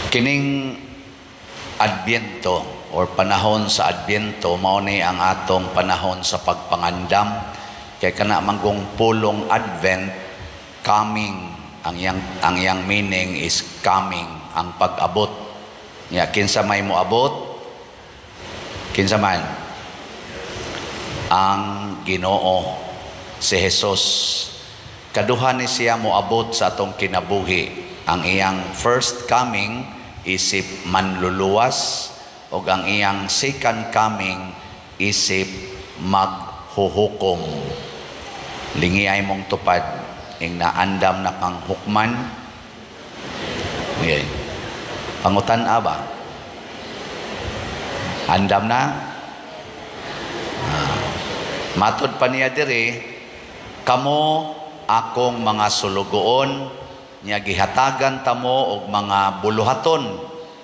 Kining Adbyento or panahon sa Adbyento, mao ni ang atong panahon sa pagpangandam, kay kana manggong pulong Advent, coming, ang iyang meaning is coming, ang pag-abot. Nya kinsa may moabot? Kinsa man? Ang Ginoo, si Jesus. Kaduha ni siya moabot sa atong kinabuhi. Ang iyang first coming isip manluluwas ug ang iyang second coming isip maghuhukom. Lingi ay mong tupad ing naandam na kang hukman. Okay. Pangutan ba? Andam na? Ah. Matod pa niya diri, "Kamo akong mga sulugoon, nya gihatagan tamo og mga buluhaton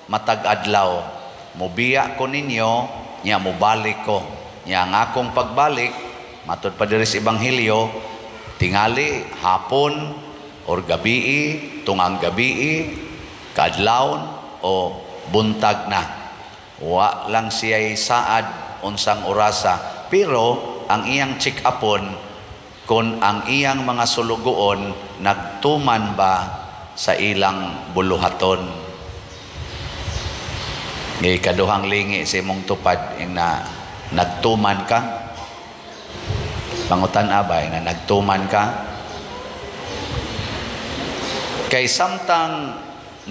matag adlaw. Mobiya ko ninyo, nya mobalik ko. Nya ang akong pagbalik," matod pa diri sa Ebanghelyo, "tingali hapon or gabii, tungang gabii, kaadlawon o buntag na." Wa lang siya saad unsang orasa, pero ang iyang check-upon kung ang iyang mga sulugoon nagtuman ba sa ilang buluhaton. Ngay kaduhang lingi sa imong tupad ing na nagtuman ka. Pangutan abay na nagtuman ka. Kay samtang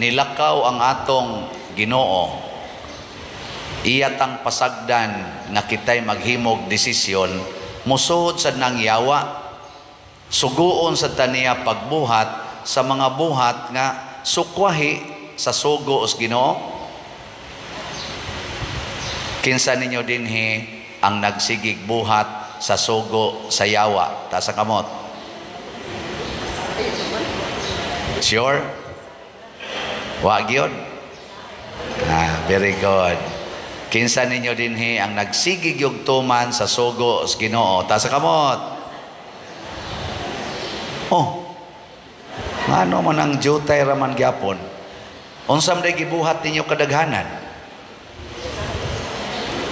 nilakaw ang atong Ginoo, iya tang pasagdan nga kitay maghimog desisyon, musuhod sad nang yawa. Suguon sa taniya pagbuhat sa mga buhat nga sukwahi sa sugo os Ginoo. Kinsa ninyo dinhi ang nagsigig buhat sa sugo sa yawa? Taas ang kamot. Sure? Wa gyud? Ah, very good. Kinsa ninyo dinhi ang nagsigig yung tuman sa sugo sa Ginoo? Taas ang kamot. Oh. Ngano man ang jutay raman gyapon? Unsa man gibuhat ninyo kadaghanan?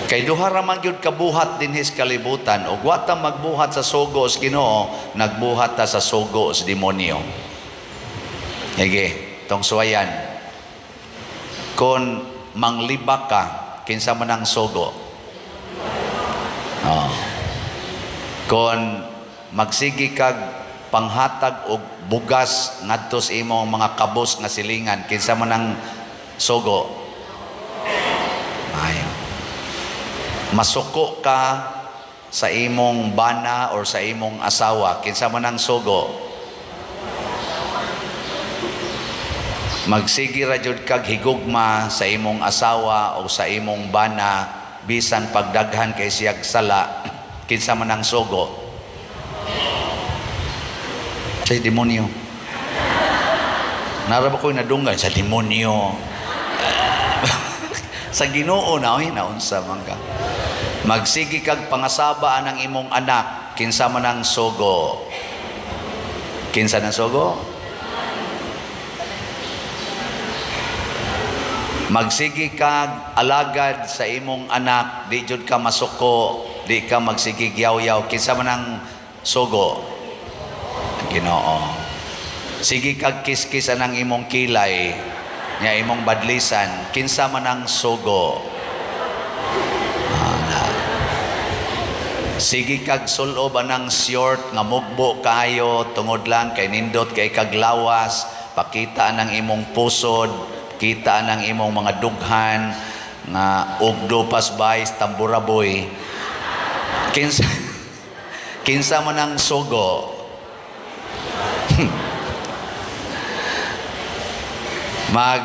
Kay duha ra man gyud kabuhat dinhi sa kalibutan, ug wa ta magbuhat sa sugo sa Ginoo, nagbuhat ta sa sugo sa demonyo. Sige, tong suwayan. Kung manglibak ka, kinsa man ang sugo? Oh. Kung magsigi kag panghatag og bugas ngadto sa imong mga kabos nga silingan, kinsa man ang sugo? Ayo. Masuko ka sa imong bana or sa imong asawa, kinsa man ang sugo? Magsigi ra jud kag higugma sa imong asawa o sa imong bana bisan pagdaghan kay siyag sala, kinsa man ang sugo? Sa demonyo. Nara ba ko'y nadunggan sa demonyo? Sa Ginoo na, oy, naunsa man ka. Magsigi kag pangasaba ang imong anak, kinsa man ang sugo? Kinsa nang sugo? Magsigi kag alagad sa imong anak, di jud ka masuko, di ka magsigig yaw-yaw, kinsa man ang sugo? Ginoo. Sige kag kiskis anang imong kilay, nya imong badlisan, kinsa man ang sugo? Ah, sige kag sulob anang short nga mugbo kayo tungod lang kay nindot kay kaglawas, pakita anang imong pusod, kita anang imong mga dughan nga ugdo pas bays tamburaboy. Kinsa kinsa man ang sugo? Mag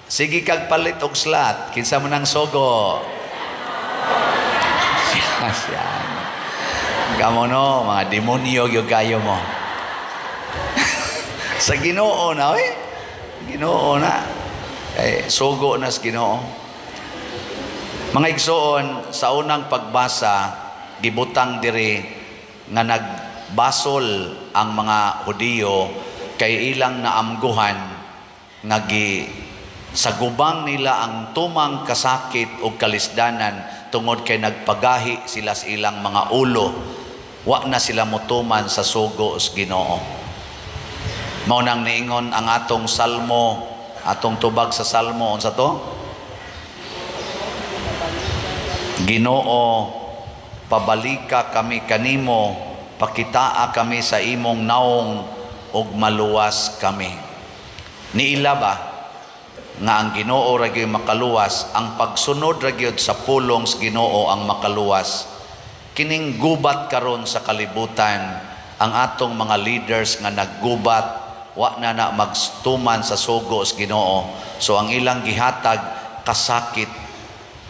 sige kag palit og slat, kinsa man ang sugo? Siya. Kamo no, mga demonyo gyud kayo mo. Sa Ginoo na, oy. Ginoo na. Eh, sugo na sa Ginoo. Mga igsoon, sa unang pagbasa, gibutang diri nga nagbasol ang mga Hudiyo kay ilang naamguhan nga gi Sa gubang nila ang tumang kasakit o kalisdanan tungod kay nagpagahi sila sa ilang mga ulo. Wa na sila motuman sa sugo sa Ginoo. Mao nang niingon ang atong salmo, atong tubag sa salmo, unsa to? Ginoo, pabalika kami kanimo, pakitaa kami sa imong naong ug maluwas kami. Niila ba nga ang Ginoo ra gyud makaluwas, ang pagsunod ra gyud sa pulong sa Ginoo ang makaluwas. Kining gubat karon sa kalibutan, ang atong mga leaders nga naggubat, wa na na magtuman sa sugo sa Ginoo. So ang ilang gihatag kasakit,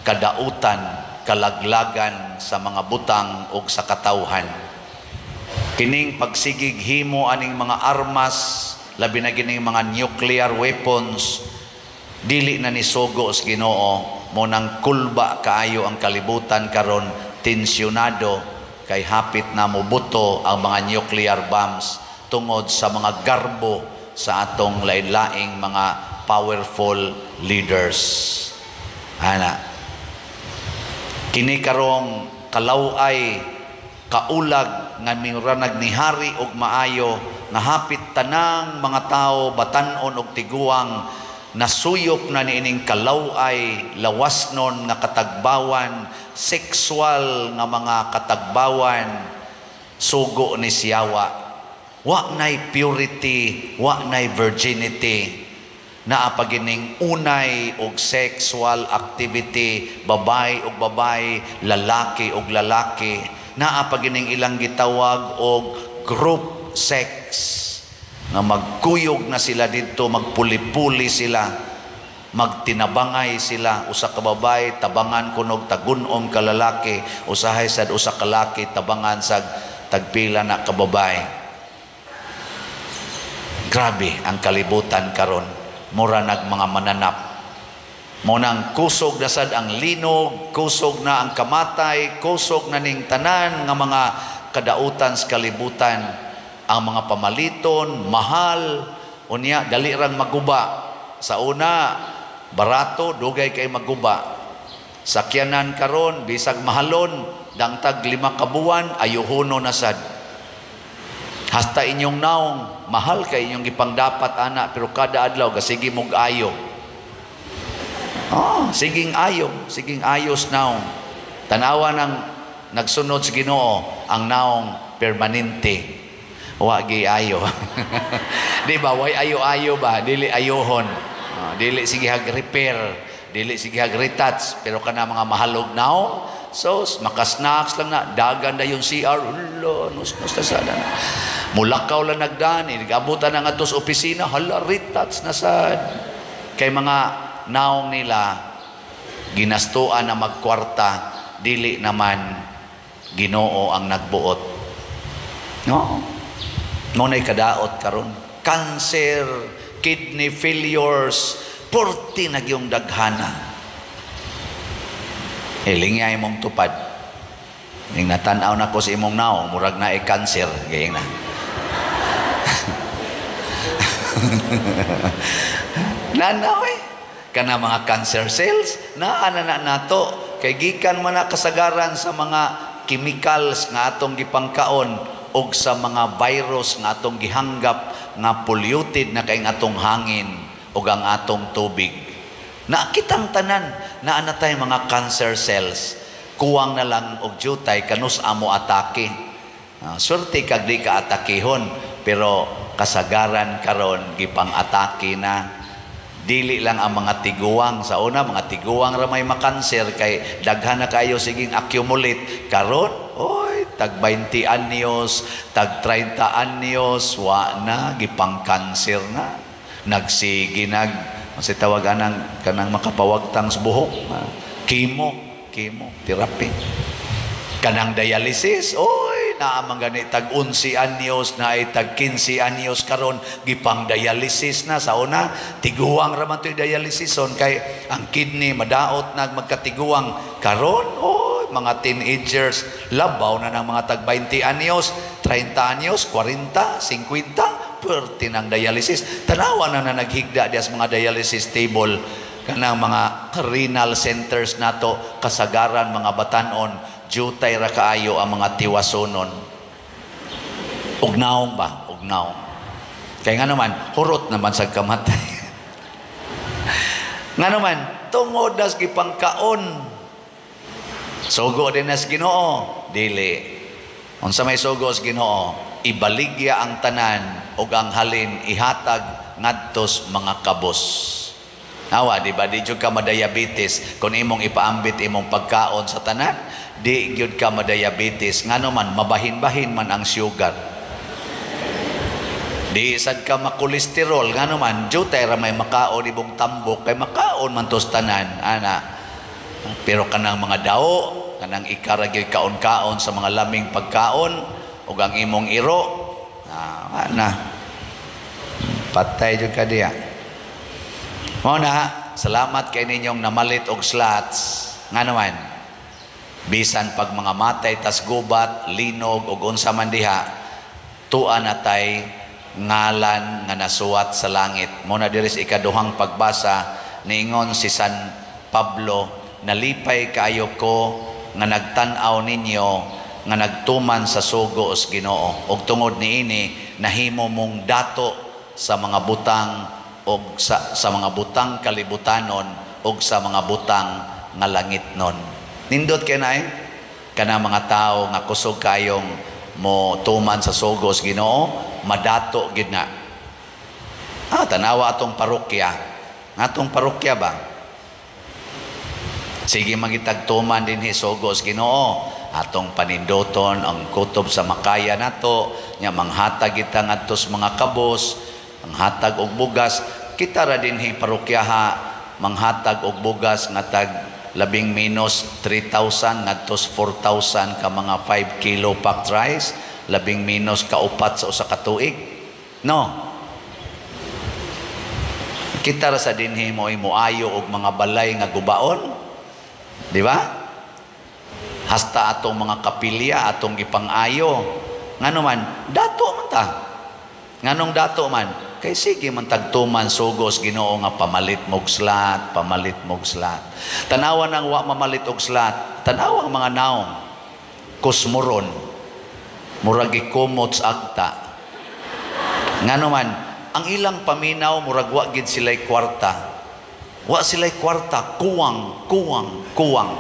kadautan, kalaglagan sa mga butang ug sa katawhan. Kining pagsigig himo aning mga armas, labi na gining mga nuclear weapons, dili na ni sugo sa Ginoo. Mo nang kulba kaayo ang kalibutan karon, tensyonado kay hapit na mobuto ang mga nuclear bombs tungod sa mga garbo sa atong lain-laing mga powerful leaders. Ana, kini karong kalaway, kaulag nga miranag nihari og maayo nga hapit tanang mga tao, batan-on og tiguang, nasuyop na niining kalaway, lawasnon nga katagbawan, sexual nga mga katagbawan, sugo ni siyawa. Wa nay purity, wa nay virginity. Naa pa gining unay og sexual activity, babay og babay, lalaki og lalaki. Naa pa gining ilang gitawag og group sex, nga magkuyog na sila didto, magpuli-puli sila, magtinabangay sila. Usa ka babay tabangan kunog tagunom ka lalaki, usahay sad usa ka laki tabangan sag tagpila na ka babay. Grabe ang kalibutan karon, mura nag mga mananap. Mo nang kusog na sad ang linog, kusog na ang kamatay, kusog na ning tanan nga mga kadautan sa kalibutan. Ang mga pamaliton, mahal, unya dali rang maguba. Sa una, barato, dugay kay maguba. Sakyanan karon, bisag mahalon, dangtag 5 ka buwan, ayuhono na sad. Hasta inyong naong, mahal kay inyong gipangdapat ana, pero kada adlaw gasigi mog ayo. Oh, siging ayo, siging ayos naong. Tanawa nang nagsunod sa Ginoo ang naong permanente. Wa gi ayo. Di ba? Way ayo-ayo ba? Dili ayohon. Oh, dili sige hag repair, dili sige hag retouch, pero kana mga mahalog naong, so makasnacks lang na, dagan na yung CR, ulo, nus-nus na sana. Mulakaw lang nagdaan, igabutan na nga to sa opisina, hala, retouch na sad. Kay mga naong nila, ginastuan na magkwarta, dili naman Ginoo ang nagbuot. No? Ngunay kadaot karon. Cancer, kidney failures, 40 na yung daghana. Hilingya imong tupad. Ning natan-aw na ko sa imong naong, murag na e-cancer. Gayeng na. Nanaw eh. Kana mga cancer cells, naa na na nato. Kay gikan man na kasagaran sa mga chemicals nga atong gipangkaon og sa mga virus nga atong gihanggap nga polluted na kay atong hangin og ang atong tubig. Nakitang tanan naa na tay mga cancer cells. Kuwang na lang og jutay kanus amo atake. Swerte kag di ka atakehon, pero kasagaran karon gipang-atake na. Dili lang ang mga tiguang. Sa una, mga tiguang ra may makanser kay daghan na kayo siging accumulate. Karon, oy, tag 20 anyos, tag 30 anyos, wa na gipang-kanser na. Nagsige nag kasi tawag anang kanang makapawagtang sa buhok, chemo, chemo therapy. Kanang dialysis, oy, naa man gani tag 11 anyos, naay tag 15 anyos karon gipang dialysis na. Sa una, tiguang ra man to'y dialysison kay ang kidney madaot nag magkatiguang. Karon, oy, mga teenagers labaw na ng mga tag 20 anyos, 30 anyos, 40, 50, Perti ng dialysis. Tanawa na na naghigda diya sa mga dialysis table kanang mga renal centers nato, kasagaran mga batanon, jutay ra kaayo ang mga tiwasonon. Ugnaong ba? Ugnaong. Kaya nga naman, hurot naman sa kamatay. Nga naman, tungod das gipangkaon. Sugo din nas Ginoo, dili. Unsa may sugo sa Ginoo? Ibaligya ang tanan ug ang halin ihatag ngadtos mga kabos. Awa, di ba? Di jud ka madiabetes kung imong ipaambit imong pagkaon sa tanan, di gyud ka madiabetes. Ngano man, mabahin-bahin man ang sugar. Di sad ka makolesterol, ngano man, jutay ra may makaon ibong tambok, kay makaon man tos tanan, ana. Pero kanang mga dao, kanang ikaragay kaon-kaon sa mga laming pagkaon, ug ang imong iro, ana. Patay jud ka diya. Mao na, salamat kay ninyong namalit og slots. Nga naman, bisan pag mga matay tas gubat, linog og unsa man diha, tua na tay ngalan nga nasuwat sa langit. Mao na diri sa ikaduhang pagbasa, niingon si San Pablo, nalipay kaayo ko nga nagtan-aw ninyo nga nagtuman sa sugo sa Ginoo. Og tungod niini nahimo mong dato sa mga butang og sa mga butang kalibutanon og sa mga butang nga langitnon. Nindot kay na kana mga tawo nga kusog kayong mo tuman sa sugo sa Ginoo, madato gid na. Tanawa atong parokya. Atong parokya ba? Sige magitagtuman dinhi sugo sa Ginoo. Atong paninduton ang kutob sa makaya nato, nya manghatag kita ngadto sa mga kabos, manghatag og bugas. Kita ra dinhi parokyaha manghatag og bugas nga tag labing minus 3,000 ngadto 4,000 ka mga 5 kilo packed rice, labing minus kaupat sa usa ka tuig. No. Kita ra sa dinhi mo moayo og mga balay nga gubaon. Di ba? Hasta atong mga kapilya atong gipang-ayo. Ngano man, dato man ta. Nganong dato man? Kay sige man tagtuman sugos Ginoo nga pamalit mog slat, pamalit mog slat. Tanawa nang wa mamalit og slat, tanawa ang mga naong kusmuron. Murag gikumot sa agta. Ngano man, ang ilang paminaw murag wa gid sila'y kwarta. Wa sila'y kwarta, kuwang, kuwang, kuwang.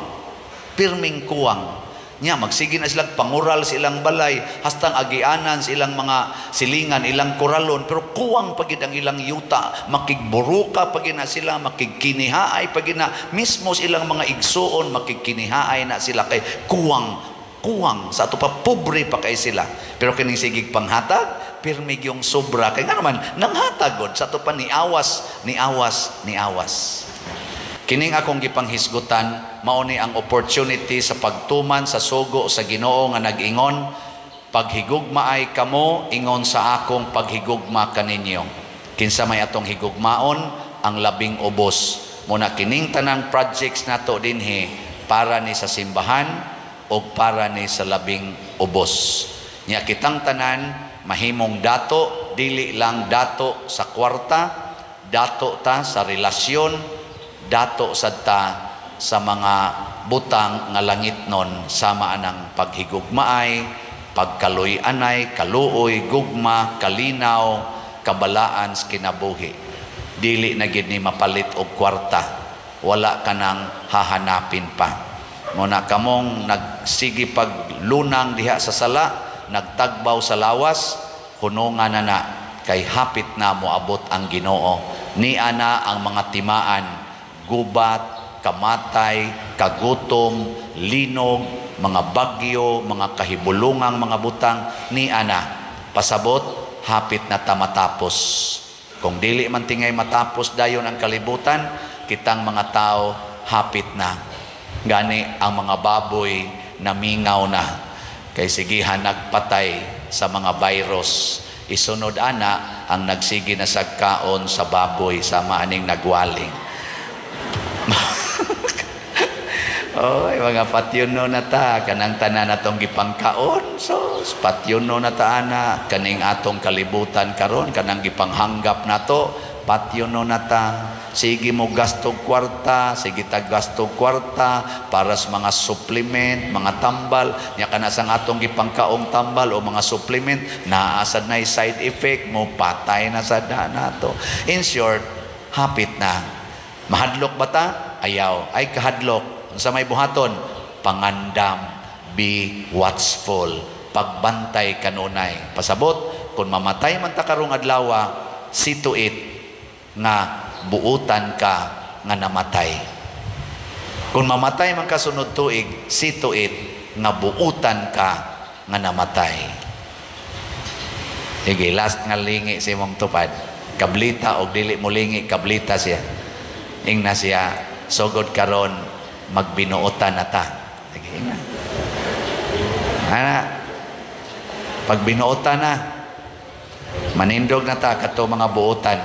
Pirming kuwang. Nya magsige na silang pangural sa ilang balay, hastang agianan sa ilang mga silingan, ilang koralon, pero kuwang pagid ang ilang yuta, makigburuka pagid na sila, makigkinihaay pagid na, mismo sa ilang mga igsuon, makigkinihaay na sila kay kuwang, kuwang, sa ato pa pobre pa kay sila. Pero kining sigig panghatag, pirmig yung sobra, kay nga naman, nanghatag god, sa ato pa niawas, niawas, niawas. Kining akong gipanghisgutan, mao ni ang opportunity sa pagtuman sa sugo sa Ginoo nga nag-ingon, paghigugmaay kamo, ingon sa akong paghigugma kaninyo. Kinsa may atong higugmaon, ang labing ubos. Muna kining tanang projects nato dinhi para ni sa simbahan o para ni sa labing ubos. Nya kitang tanan mahimong dato, dili lang dato sa kwarta, dato ta sa relasyon, dato sad ta sa mga butang nga langitnon sama anang paghigugmaay, pagkaluy-anay, kaluoy, gugma, kalinaw, kabalaan sa kinabuhi. Dili na gid ni mapalit og kwarta. Wala ka nang hahanapin pa. Muna kamong nagsige paglunang diha sa sala, nagtagbaw sa lawas, hunungan na na kay hapit na moabot ang Ginoo. Niya na ang mga timaan, gubat, kamatay, kagutom, linog, mga bagyo, mga kahibulungang mga butang, ni ana. Pasabot, hapit na ta matapos. Kung dili man tingay matapos dayon ang kalibutan, kitang mga tao hapit na. Gani ang mga baboy namingaw na. Kay sigihan nagpatay sa mga virus. Isunod ana ang nagsige na sagkaon sa baboy sa maaning nagwaling. Oy, mga patyono na ta kanang tanan atong gipangkaon. So, patyono na ta ana kaning atong kalibutan karon, kanang gipanghanggap nato, patyono na ta. Sige mo gasto kwarta, sige ta gasto kwarta para sa mga supplement, mga tambal. Nya kana sang atong gipangkaong tambal o mga supplement, naa sad na side effect mo, patay na sad na nato. In short, hapit na. Mahadlok ba ta? Ayaw. Ay kahadlok. Unsa may buhaton? Pangandam, be watchful. Pagbantay kanunay. Pasabot, kung mamatay man ta karong adlaw, see to it nga buutan ka nga namatay. Kung mamatay man ka sunod tuig, see to it nga buutan ka nga namatay. Sige, last nga lingi sa imong tupad. Kablita o dili mo lingi, kablita siya. Ingna siya, "Sugod karon magbinuotan na ta." Sige, ingna. Ana, pag binuotan na, manindog na ta kato mga buotan.